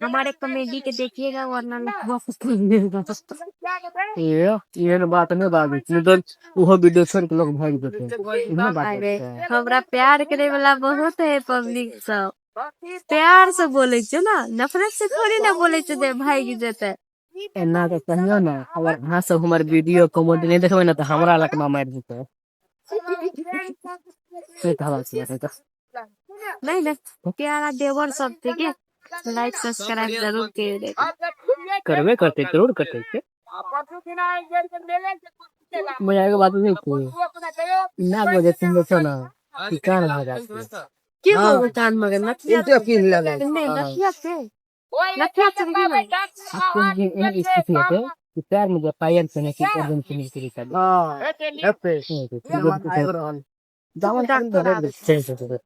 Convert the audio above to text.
हमारे कॉमेडी के देखिएगा, वरना लफुआ पकड़ लेगा। ये एहन बात नहि बाजै छै, नहि तऽ ओहो वीडियो छोड़ि के लोग भागि जेतै। एहनो बात अरे छै। हमरा प्यार करे वाला बहुत है पब्लिक सब। प्यार से बोले छै ना, नफरत से थोड़ी ना बोले छै जे भागि जेतै। एना के कहियौ ने, अगर अहाँ सब हमर वीडियो कॉमेडी नहि देखबै ने, तऽ हमरा लकमा मारि जेतै। से कहबाक छै तऽ। नहीं नहीं, प्यारा देवर सब छै के लाइक सब्सक्राइब जरूर कर दे। करबे करतै, जरूर करतै छै। मजा के बात नहीं कोई ना बजे तुम छो ना कि कान भऽ जात। की बोलू कान मगर नथिया। उल्टे पिन्ह लेलक। नहीं, नथिया से, नथिया से की ना। आब एहन स्थिति हेतै कि पैर में जे पायल पहिने के गर्दन से निकलि के। हँ, हेतै। आबि रहल। दामन डॉक्टर आबै। छै छै छै।